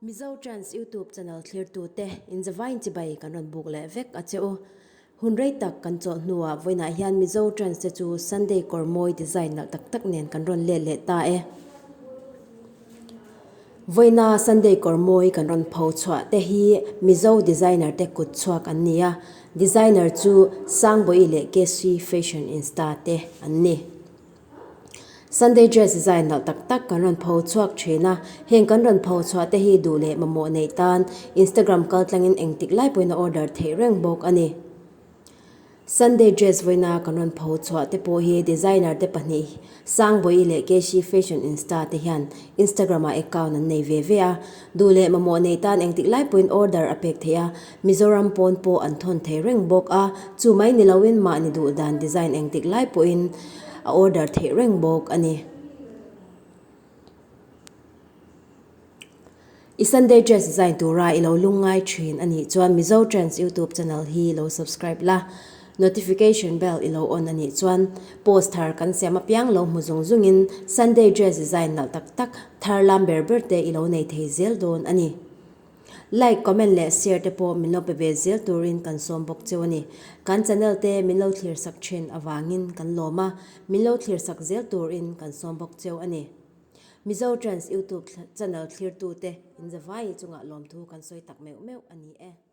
Mizo Trends YouTube channel thlirtute inzavain chibai kan rawn buk leh vek a che u. Hun rei tak kan chawlh hnuah vawiinah hian Mizo Trends te chu Sunday kawr mawi design nalh tak tak nen kan rawn let leh ta e. Vawiina Sunday kawr mawi kan rawn pho chhuah te hi Mizo designer te kut chhuak an ni a, designer chu Sangbawi leh KC Fashion Insta te an ni. Sunday dress design nalh tak tak kan rawn pho chhuak thin a, heng kan rawn pho chhuah te hi duh leh mamawh neih tan Instagram kal tlangin engtik lai pawhin a order theih reng bawk a ni. Sunday dress vawiina kan rawn pho chhuah te pawh hi designer te pahnih Sangbawi leh Keshi Fashion Insta te hian Instagram ah account an nei ve ve a, duh leh mamawh neih tan engtik lai pawhin order a pek theih a, Mizoram pawn pawh an thawn thei reng bawk a, chu mai ni loin mahni duh dan design engtik lai pawhin a order theih reng bawk a ni. I Sunday dress design tura i lo lungngai thin a nih chuan Mizo Trends YouTube channel hi lo subscribe la, notification bell i lo on a nih chuan post thar kan siam apiang lo hmu zung zungin Sunday dress design nalh tak tak thar lam ber ber te i lo nei thei zel dawn a ni. Like, comment leh share te pawh min lo pe ve zel turin kan sawm bawk cheu a ni. Kan channel te min lo thlir sak thin avangin kan lawm a, min lo thlir sak zel turin kan sawm bawk cheu a ni. Mizo Trends YouTube channel thlirtute inzavai chungah lawmthu kan sawi tak meuh meuh a ni e.